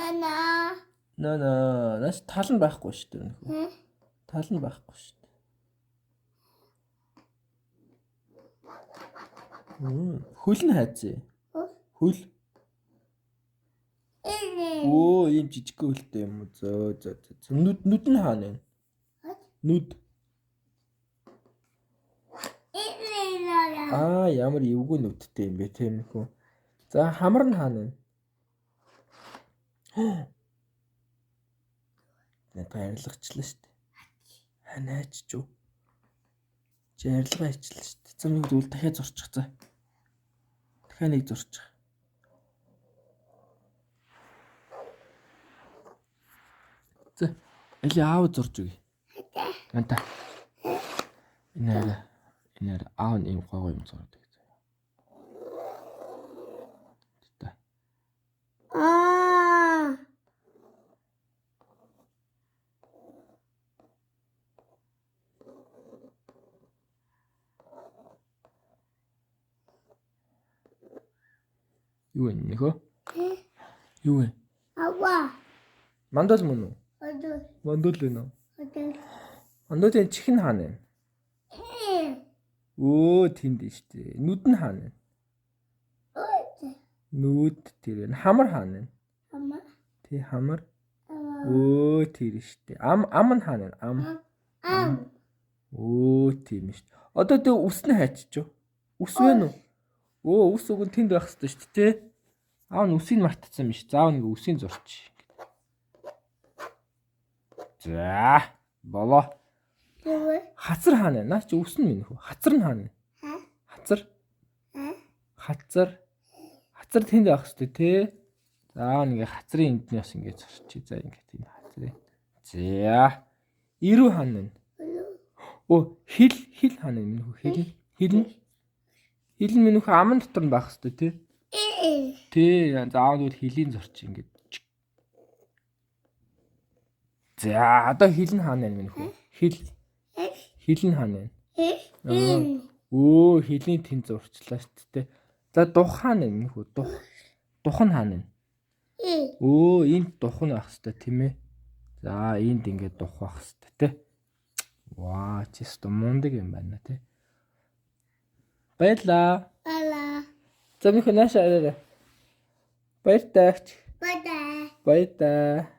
Нана. Нана, наас тал нь байхгүй шүү дээ. Нөхөө. Тал нь байхгүй шүү дээ. Хөл нь хайцээ. Хөл. Өө, ийм жижиг хөлтэй юм уу? Зөө зөө зөө. Нүд нь хаана вэ? Нүд. Аа, ямар эвгүй нүдтэй юм бэ тийм нөхөө. За, хамар нь хаана вэ? Надад арилгачлаа шүү дээ. Ханаач ч юу. Чи арилгаа хийчлээ шүү дээ. За нэг зүйл дахиад зурчих за. Дахиад нэг зурчих. За, эли аав зурж өгье. Анта. Энэ энэ аав нь ийм гой гой юм зураад өгье. За. Аа. Юу вэ нөхөө? Юу вэ? Ава. Мандал мөн үү? Одоо. Мандал вэ нөө? Одоо. Мандалын чих нь хаана вэ? Өө тэнд нь шүү дээ. Нүд нь хаана вэ? Нүд тэр нь. Хамар хаана вэ? Ама. Тий хамар. Өө тэр шүү дээ. Ам нь хаана вэ? Ам. Ам. Өө тийм шүү дээ. Одоо тэг үс нь хайчиж юу? Үс вэ нүү? Өө үс уг нь тэнд байх хэрэгтэй шүү дээ. Аав нь үсийг мартцсан биш. Заав нэг үсийг зурч. За болоо. Хацар хаана вэ? Наа чи үс нь минь хөө. Хацар нь хаана вэ? Хацар. Хацар. Хацар тэнд байх хэрэгтэй тий. За нэг хацрын эндний бас ингэж зурчи. За ингэ тийм хацрын. За. Ирүү хаана вэ? Өө хил хаана вэ минь хөө? Хил. Хил нь. Хил нь минь хөө аман дотор нь байх хэрэгтэй тий. Тий, заавал үл хилийн зурч ингэж. За, одоо хил нь хаана вэ минь хөө? Хил. Хил нь хаана вэ? Өө, хилийн тэнд зурчлаа шүү дээ. За, дух хаана вэ минь хөө? Дух. Дух нь хаана вэ? Өө, энд дух нь байх хэрэгтэй тийм ээ. За, энд ингээд дух байх хэрэгтэй тий. Ваа, чи өстө мундаг юм байна тий. Баярлаа. Баярлаа. За минь хөө наашаа арай. Баяртай. Баяртай. Баяртай.